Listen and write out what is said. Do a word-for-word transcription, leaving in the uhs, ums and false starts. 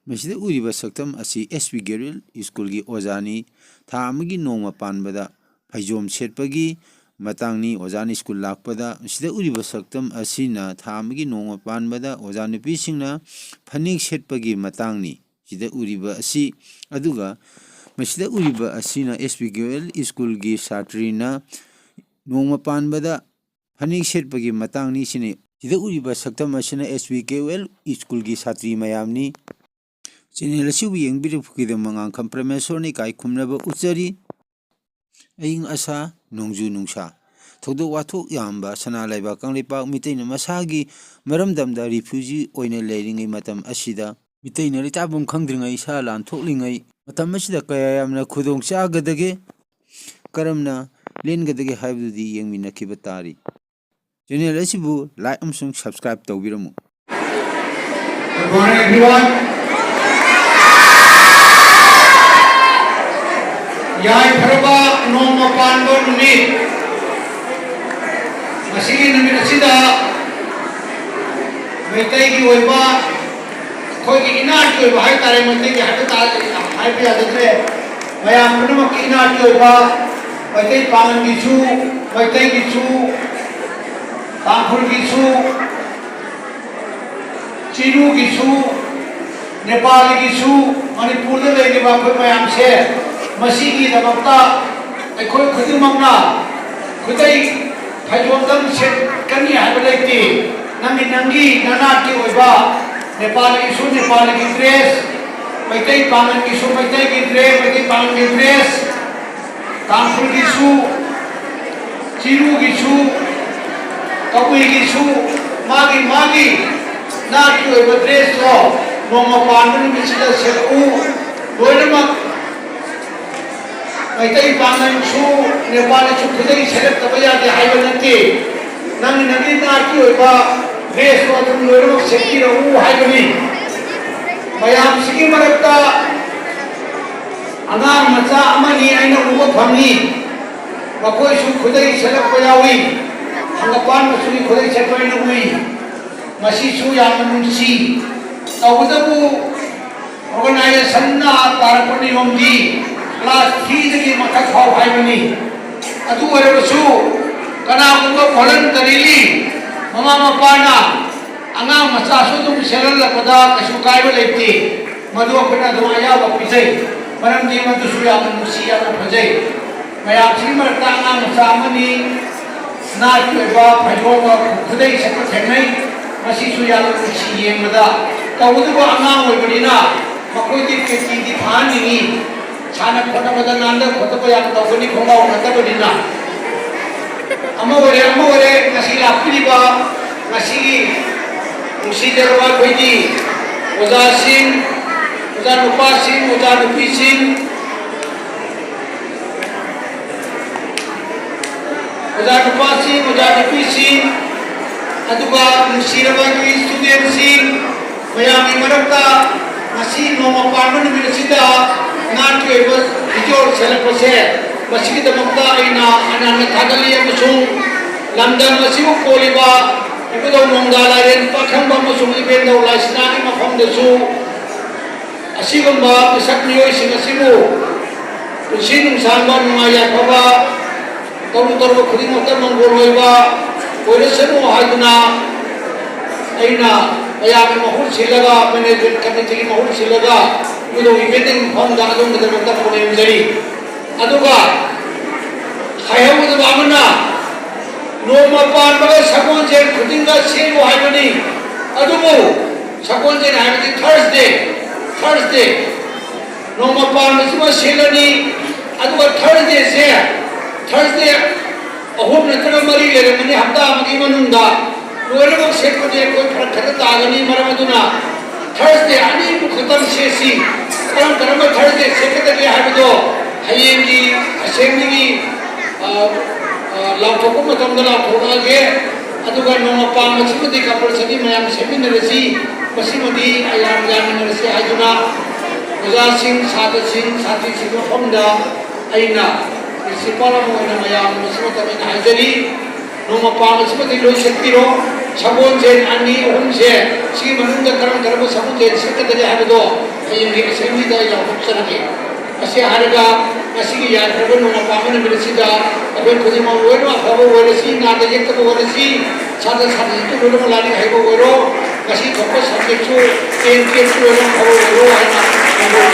ꯃꯁꯤꯗ ꯎꯔꯤꯕ ꯁꯛꯇꯝ ꯑꯁꯤ ꯑꯦꯁ ꯄꯤ ꯒꯦꯔꯨꯋꯦꯜ ꯁ꯭ꯀꯨꯜꯒꯤ ꯑꯣꯖꯥꯅꯤ꯫ ꯊꯥ ꯑꯃꯒꯤ ꯅꯣꯡꯃ ꯄꯥꯟꯕꯗ ꯐꯩꯖꯣꯝ ꯁꯦꯠꯄꯒꯤ ꯃꯇꯥꯡꯅꯤ꯫ ꯑꯣꯖꯥꯅ ꯁ꯭ꯀꯨꯜ ꯂꯥꯛꯄꯗ ꯃꯁꯤꯗ ꯎꯔꯤꯕ ꯁꯛꯇꯝ ꯑꯁꯤꯅ ꯊꯥ ꯑꯃꯒꯤ ꯅꯣꯡꯃ ꯄꯥꯟꯕꯗ ꯑꯣꯖꯥ ꯅꯨꯄꯤꯁꯤꯡꯅ ꯐꯅꯦꯛ ꯁꯦꯠꯄꯒꯤ ꯃꯇꯥꯡꯅꯤ꯫ ꯁꯤꯗ ꯎꯔꯤꯕ ꯑꯁꯤ, ꯑꯗꯨꯒ ꯃꯁꯤꯗ ꯎꯔꯤꯕ ꯑꯁꯤꯅ ꯑꯦꯁ ꯄꯤ ꯒꯦꯔꯨꯋꯦꯜ ꯁ꯭ꯀꯨꯜꯒꯤ ꯁꯥꯇ꯭ꯔꯤꯅ ꯅꯣꯡꯃ ꯄꯥꯟꯕꯗ ꯐꯅꯦꯛ ꯁꯦꯠꯄꯒꯤ ꯃꯇꯥꯡꯅꯤ꯫ ꯁꯤꯅꯤ ꯁꯤꯗ ꯎꯔꯤꯕ ꯁꯛꯇꯝ ꯑꯁꯤꯅ ꯑꯦꯁ ꯄꯤ ꯒꯦꯔꯨꯋꯦꯜ ꯁ꯭ꯀꯨꯜꯒꯤ ꯁꯥꯇ꯭ꯔꯤ ꯃꯌꯥꯝꯅꯤ꯫ ꯆꯦꯅꯦꯜ ꯑꯁꯤꯕꯨ ꯌꯦꯡꯕꯤꯔꯛꯄꯒꯤꯗꯃꯛ ꯉꯥꯡꯈꯝ ꯄ꯭ꯔꯃꯦꯁꯣꯔꯅ ꯏꯀꯥꯏ ꯈꯨꯝꯅꯕ ꯎꯠꯆꯔꯤ꯫ ꯑꯏꯪ ꯑꯁꯥ, ꯅꯣꯡꯖꯨ ꯅꯨꯡꯁꯥ, ꯊꯧꯗꯣꯛ ꯋꯥꯊꯣꯛ ꯌꯥꯝꯕ ꯁꯅꯥ ꯂꯩꯕꯥꯛ ꯀꯪꯂꯩꯄꯥꯛ ꯃꯤꯇꯩꯅ ꯃꯁꯥꯒꯤ ꯃꯔꯝꯗꯝꯗ ꯔꯤꯐ꯭ꯌꯨꯖꯤ ꯑꯣꯏꯅ ꯂꯩꯔꯤꯉꯩ ꯃꯇꯝ ꯑꯁꯤꯗ, ꯃꯤꯇꯩꯅ ꯂꯩꯇꯥꯐꯝ ꯈꯪꯗ꯭ꯔꯤꯉꯩ, ꯏꯁꯥ ꯂꯥꯟꯊꯣꯛꯂꯤꯉꯩ ꯃꯇꯝ ꯑꯁꯤꯗ ꯀꯌꯥ ꯌꯥꯝꯅ ꯈꯨꯗꯣꯡ ꯆꯥꯒꯗꯒꯦ? ꯀꯔꯝꯅ ꯂꯦꯟꯒꯗꯒꯦ ꯍꯥꯏꯕꯗꯨꯗꯤ ꯌꯦꯡꯃꯤꯟꯅꯈꯤꯕ ꯇꯥꯔꯤ꯫ ꯆꯦꯅꯦꯜ ꯑꯁꯤꯕꯨ ꯂꯥꯏꯛ ꯑꯃꯁꯨꯡ ꯁꯕꯁꯀ꯭ꯔꯥꯏꯕ ꯇꯧꯕꯤꯔꯝꯃꯨ꯫ Good morning, everyone. ꯌꯥꯏꯐꯔꯕ ꯅꯣꯡꯃ ꯄꯥꯟꯕ ꯅꯨꯃꯤꯠ꯫ ꯉꯁꯤꯒꯤ ꯅꯨꯃꯤꯠ ꯑꯁꯤꯗ ꯃꯩꯇꯩꯒꯤ ꯑꯣꯏꯕ, ꯑꯩꯈꯣꯏꯒꯤ ꯏꯅꯥꯠꯀꯤ ꯑꯣꯏꯕ ꯍꯥꯏꯇꯥꯔꯦ, ꯃꯩꯇꯩꯒꯤ ꯍꯥꯏꯕ ꯇꯥꯔꯦ, ꯌꯥꯝ ꯍꯥꯏꯕ ꯌꯥꯖꯗ꯭ꯔꯦ꯫ ꯃꯌꯥꯝ ꯄꯨꯝꯅꯃꯛꯀꯤ ꯏꯅꯥꯠꯀꯤ ꯑꯣꯏꯕ ꯃꯩꯇꯩ ꯄꯥꯉꯜꯒꯤꯁꯨ, ꯃꯩꯇꯩꯒꯤꯁꯨ, ꯇꯥꯡꯈꯨꯜꯒꯤꯁꯨ, ꯆꯤꯔꯨꯒꯤꯁꯨ, ꯅꯦꯄꯥꯂꯤꯒꯤꯁꯨ, ꯃꯅꯤꯄꯨꯔꯗ ꯂꯩꯔꯤꯕ ꯑꯩꯈꯣꯏ ꯃꯌꯥꯝꯁꯦ, ꯃꯁꯤꯒꯤꯗꯃꯛꯇ ꯑꯩꯈꯣꯏ ꯈꯨꯗꯤꯡꯃꯛꯅ ꯈꯨꯗꯩ ꯐꯩꯖꯣꯝꯗꯪ ꯁꯦꯠꯀꯅꯤ ꯍꯥꯏꯕ ꯂꯩꯇꯦ꯫ ꯅꯪꯒꯤ, ꯅꯪꯒꯤ ꯅꯅꯥꯠꯀꯤ ꯑꯣꯏꯕ, ꯅꯦꯄꯥꯂꯤꯒꯤꯁꯨ ꯅꯦꯄꯥꯂꯤꯒꯤ ꯗ꯭ꯔꯦꯁ, ꯃꯩꯇꯩ ꯄꯥꯉꯜꯒꯤꯁꯨ ꯃꯩꯇꯩꯒꯤ ꯗ꯭ꯔꯦꯁ, ꯃꯩꯇꯩ ꯄꯥꯉꯜꯒꯤ ꯗ꯭ꯔꯦꯁ, ꯇꯥꯡꯈꯨꯜꯒꯤꯁꯨ, ꯆꯤꯔꯨꯒꯤꯁꯨ, ꯀꯕꯨꯏꯒꯤꯁꯨ ꯃꯥꯒꯤ ꯃꯥꯒꯤ ꯅꯥꯠꯀꯤ ꯑꯣꯏꯕ ꯗ꯭ꯔꯦꯁꯇꯣ ꯅꯣꯡꯃ ꯄꯥꯟꯕ ꯅꯨꯃꯤꯠꯁꯤꯗ ꯁꯦꯠꯂꯛꯎ꯫ ꯂꯣꯏꯅꯃꯛ ꯃꯩꯇꯩ ꯄꯥꯉꯜꯁꯨ, ꯅꯦꯄꯥꯂꯤꯁꯨ ꯈꯨꯗꯩ ꯁꯦꯠꯂꯛꯇꯕ ꯌꯥꯗꯦ ꯍꯥꯏꯕ ꯅꯠꯇꯦ꯫ ꯅꯪ ꯅꯪꯒꯤ ꯅꯥꯠꯀꯤ ꯑꯣꯏꯕ ꯗ꯭ꯔꯦꯁꯇꯣ ꯑꯗꯨꯝ ꯂꯣꯏꯅꯃꯛ ꯁꯦꯠꯄꯤꯔꯛꯎ ꯍꯥꯏꯕꯅꯤ꯫ ꯃꯌꯥꯝꯁꯤꯒꯤ ꯃꯔꯛꯇ ꯑꯉꯥꯡ ꯃꯆꯥ ꯑꯃꯅꯤ ꯑꯩꯅ ꯎꯕ ꯐꯪꯉꯤ꯫ ꯃꯈꯣꯏꯁꯨ ꯈꯨꯗꯩ ꯁꯦꯠꯂꯛꯄ ꯌꯥꯎꯏ꯫ ꯍꯪꯒꯄꯥꯟ ꯃꯆꯨꯒꯤ ꯈꯨꯗꯩ ꯁꯦꯠꯄ ꯑꯩꯅ ꯎꯏ꯫ ꯃꯁꯤꯁꯨ ꯌꯥꯝꯅ ꯅꯨꯡꯁꯤ꯫ ꯇꯧꯕꯇꯕꯨ ꯑꯣꯔꯒꯅꯥꯏꯖꯦꯁꯟꯅ ꯇꯥꯔꯛꯄ ꯅꯤꯌꯣꯝꯗꯤ ꯀ꯭ꯂꯥꯁ ꯊ꯭ꯔꯤꯗꯒꯤ ꯃꯊꯛ ꯐꯥꯎ ꯍꯥꯏꯕꯅꯤ꯫ ꯑꯗꯨ ꯑꯣꯏꯔꯕꯁꯨ ꯀꯅꯥꯒꯨꯝꯕ ꯚꯣꯂꯟꯇꯔꯤꯂꯤ ꯃꯃꯥ ꯃꯄꯥꯅ ꯑꯉꯥꯡ ꯃꯆꯥꯁꯨ ꯑꯗꯨꯝ ꯁꯦꯜꯍꯜꯂꯛꯄꯗ ꯀꯩꯁꯨ ꯀꯥꯏꯕ ꯂꯩꯇꯦ꯫ ꯃꯗꯨ ꯑꯩꯈꯣꯏꯅ ꯑꯗꯨꯝ ꯑꯌꯥꯕ ꯄꯤꯖꯩ꯫ ꯃꯔꯝꯗꯤ ꯃꯗꯨꯁꯨ ꯌꯥꯝꯅ ꯅꯨꯡꯁꯤ, ꯌꯥꯝꯅ ꯐꯖꯩ꯫ ꯃꯌꯥꯝꯁꯤꯒꯤ ꯃꯔꯛꯇ ꯑꯉꯥꯡ ꯃꯆꯥ ꯑꯃꯅꯤ ꯅꯥꯠꯀꯤ ꯑꯣꯏꯕ ꯐꯩꯖꯣꯝꯒ ꯈꯨꯗꯩ ꯁꯦꯠꯄ ꯊꯦꯡꯅꯩ꯫ ꯃꯁꯤꯁꯨ ꯌꯥꯝꯅ ꯅꯨꯡꯁꯤ ꯌꯦꯡꯕꯗ꯫ ꯇꯧꯕꯇꯕꯨ ꯑꯉꯥꯡ ꯑꯣꯏꯕꯅꯤꯅ ꯃꯈꯣꯏꯗꯤ ꯄꯦꯇꯤꯗꯤ ꯐꯥꯍꯟꯅꯤꯡꯉꯤ꯫ ꯁꯥꯟꯅ ꯈꯣꯠꯅꯕꯗ ꯅꯥꯟꯗ ꯈꯣꯠꯇꯕ ꯌꯥꯝ ꯇꯧꯒꯅꯤ, ꯈꯣꯡꯒ꯭ꯔꯥꯎ ꯅꯠꯇꯕꯅꯤꯅ꯫ ꯑꯃ ꯑꯣꯏꯔꯦ, ꯑꯃ ꯑꯣꯏꯔꯦ꯫ ꯉꯁꯤ ꯂꯥꯛꯄꯤꯔꯤꯕ ꯉꯁꯤꯒꯤ ꯅꯨꯡꯁꯤꯖꯔꯕ ꯑꯩꯈꯣꯏꯒꯤ ꯑꯣꯖꯥꯁꯤꯡ, ꯑꯣꯖꯥ ꯅꯨꯄꯥꯁꯤꯡ, ꯑꯣꯖꯥ ꯅꯨꯄꯤꯁꯤꯡ, ꯑꯣꯖꯥ ꯅꯨꯄꯥꯁꯤꯡ, ꯑꯣꯖꯥ ꯅꯨꯄꯤꯁꯤꯡ, ꯑꯗꯨꯒ ꯅꯨꯡꯁꯤꯔꯕ ꯑꯩꯈꯣꯏꯒꯤ ꯁ꯭ꯇꯨꯗꯦꯟꯁꯤꯡ, ꯃꯌꯥꯝꯒꯤ ꯃꯔꯛꯇ ꯉꯁꯤ ꯅꯣꯡꯃ ꯄꯥꯟꯕ ꯅꯨꯃꯤꯠ ꯑꯁꯤꯗ ꯅꯥꯠꯀꯤ ꯑꯣꯏꯕ ꯐꯤꯖꯣꯜ ꯁꯦꯠꯂꯛꯄꯁꯦ, ꯃꯁꯤꯒꯤꯗꯃꯛꯇ ꯑꯩꯅ ꯑꯅꯟꯕ ꯊꯥꯒꯠꯂꯤ꯫ ꯑꯃꯁꯨꯡ ꯂꯝꯗꯝ ꯑꯁꯤꯕꯨ ꯀꯣꯜꯂꯤꯕ ꯏꯕꯨꯙꯧ ꯅꯣꯡꯗꯥ ꯂꯥꯏꯔꯦꯟ, ꯄꯥꯈꯪꯕ ꯑꯃꯁꯨꯡ ꯏꯕꯦꯟꯗꯧ ꯂꯥꯏꯁꯅꯥꯒꯤ ꯃꯐꯝꯗꯁꯨ ꯑꯁꯤꯒꯨꯝꯕ ꯃꯤꯁꯛ ꯃꯤꯑꯣꯏꯁꯤꯡ ꯑꯁꯤꯕꯨ ꯄꯨꯟꯁꯤ ꯅꯨꯡꯁꯥꯡꯕ, ꯅꯨꯡꯉꯥꯏ ꯌꯥꯏꯐꯕ, ꯇꯧꯔꯨ ꯇꯧꯔꯨꯕ ꯈꯨꯗꯤꯡꯃꯛꯇ ꯃꯪꯒꯣꯜ ꯑꯣꯏꯕ ꯑꯣꯏꯔꯁꯅꯨ ꯍꯥꯏꯗꯨꯅ ꯑꯩꯅ ꯃꯌꯥꯝꯒꯤ ꯃꯍꯨꯠ ꯁꯤꯜꯂꯒ, ꯃꯦꯅꯦꯖꯃꯦꯟꯠ ꯀꯃꯤꯇꯤꯒꯤ ꯃꯍꯨꯠ ꯁꯤꯜꯂꯒ ꯏꯕꯨꯙꯧ ꯏꯕꯦꯟꯗꯧꯒꯤ ꯃꯐꯝꯗ ꯑꯗꯣꯝꯒꯤꯗꯃꯛꯇ ꯈꯨꯔꯨꯝꯖꯔꯤ꯫ ꯑꯗꯨꯒ ꯍꯥꯏꯍꯧꯒꯗꯕ ꯑꯃꯅ, ꯅꯣꯡꯃ ꯄꯥꯟꯕꯒ ꯁꯒꯣꯜꯁꯦꯟ ꯈꯨꯗꯤꯡꯒ ꯁꯦꯠꯂꯨ ꯍꯥꯏꯕꯅꯤ꯫ ꯑꯗꯨꯕꯨ ꯁꯒꯣꯜꯁꯦꯟ ꯍꯥꯏꯕꯗꯤ ꯊꯔꯁꯗꯦ, ꯊꯔꯁꯗꯦ ꯅꯣꯡꯃ ꯄꯥꯟꯕꯁꯤꯃ ꯁꯦꯠꯂꯅꯤ꯫ ꯑꯗꯨꯒ ꯊꯔꯁꯗꯦꯁꯦ, ꯊꯔꯁꯗꯦ ꯑꯍꯨꯝ ꯅꯠꯇ꯭ꯔꯒ ꯃꯔꯤ ꯂꯩꯔꯝꯒꯅꯤ ꯍꯞꯇꯥ ꯑꯃꯒꯤ ꯃꯅꯨꯡꯗ꯫ ꯂꯣꯏꯅꯃꯛ ꯁꯦꯠꯄꯗꯤ ꯑꯩꯈꯣꯏ ꯐꯔꯛ ꯈꯔ ꯇꯥꯒꯅꯤ꯫ ꯃꯔꯝ ꯑꯗꯨꯅ ꯊꯔꯁꯗꯦ ꯑꯅꯤꯃꯨꯛ ꯈꯛꯇꯪ ꯁꯦꯠꯁꯤ꯫ ꯀꯔꯝ ꯀꯔꯝꯕ ꯊꯔꯁꯗꯦ ꯁꯦꯠꯀꯗꯒꯦ ꯍꯥꯏꯕꯗꯣ ꯍꯌꯦꯡꯒꯤ ꯑꯁꯦꯝꯕ꯭ꯂꯤꯒꯤ, ꯑ, ꯑ, ꯂꯥꯎꯊꯣꯛꯄ ꯃꯇꯝꯗ ꯂꯥꯎꯊꯣꯛꯂꯛꯑꯒꯦ꯫ ꯑꯗꯨꯒ ꯅꯣꯡꯃ ꯄꯥꯟꯕꯁꯤꯃꯗꯤ ꯀꯝꯄꯜꯁꯔꯤ ꯃꯌꯥꯝ ꯁꯦꯝꯃꯤꯟꯅꯔꯁꯤ, ꯃꯁꯤꯃꯗꯤ ꯃꯌꯥꯝ ꯌꯥꯃꯤꯟꯅꯔꯁꯤ ꯍꯥꯏꯗꯨꯅ ꯑꯣꯖꯥꯁꯤꯡ, ꯁꯥꯇ꯭ꯔꯁꯤꯡ, ꯁꯥꯇ꯭ꯔꯤꯁꯤꯡꯒꯤ ꯃꯐꯝꯗ ꯑꯩꯅ ꯄ꯭ꯔꯤꯟꯁꯤꯄꯥꯜ ꯑꯃ ꯑꯣꯏꯅ ꯃꯌꯥꯝ ꯃꯁꯤꯃꯇ ꯑꯩꯅ ꯍꯥꯏꯖꯔꯤ꯫ ꯅꯣꯡꯃ ꯄꯥꯟꯕꯁꯤꯃꯗꯤ ꯂꯣꯏ ꯁꯦꯠꯄꯤꯔꯣ꯫ ꯁꯒꯣꯜꯁꯦꯟ ꯑꯅꯤ ꯑꯍꯨꯝꯁꯦ ꯁꯤꯒꯤ ꯃꯅꯨꯡꯗ ꯀꯔꯝ ꯀꯔꯝꯕ ꯁꯒꯣꯜꯁꯦꯟ ꯁꯦꯠꯀꯗꯒꯦ ꯍꯥꯏꯕꯗꯣ ꯍꯌꯦꯡꯒꯤ ꯑꯦꯁꯦꯝꯕ꯭ꯂꯤꯗ ꯑꯩ ꯂꯥꯎꯊꯣꯛꯆꯔꯒꯦ꯫ ꯃꯁꯤ ꯍꯥꯏꯔꯒ ꯉꯁꯤꯒꯤ ꯌꯥꯏꯐꯔꯕ ꯅꯣꯡꯃ ꯄꯥꯟꯕ ꯅꯨꯃꯤꯠ ꯑꯁꯤꯗ ꯑꯩꯈꯣꯏ ꯈꯨꯗꯤꯡꯃꯛ ꯂꯣꯏꯅꯃꯛ ꯑꯐꯕ ꯑꯣꯏꯔꯁꯤ, ꯅꯥꯗ ꯌꯦꯛꯇꯕ ꯑꯣꯏꯔꯁꯤ, ꯁꯥꯇ꯭ꯔ ꯁꯥꯇ꯭ꯔꯤꯁꯤꯡꯁꯨ ꯂꯣꯏꯅꯃꯛ ꯂꯥꯏꯔꯤꯛ ꯍꯩꯕ ꯑꯣꯏꯔꯣ, ꯉꯁꯤ ꯊꯣꯛꯄ ꯁꯕꯖꯦꯛꯁꯨ ꯇꯦꯟ ꯇꯨꯌꯦꯜꯞꯁꯨ ꯂꯣꯏꯅꯃꯛ ꯑꯐꯕ ꯑꯣꯏꯔꯣ ꯍꯥꯏꯅ ꯈꯪꯖꯩ꯫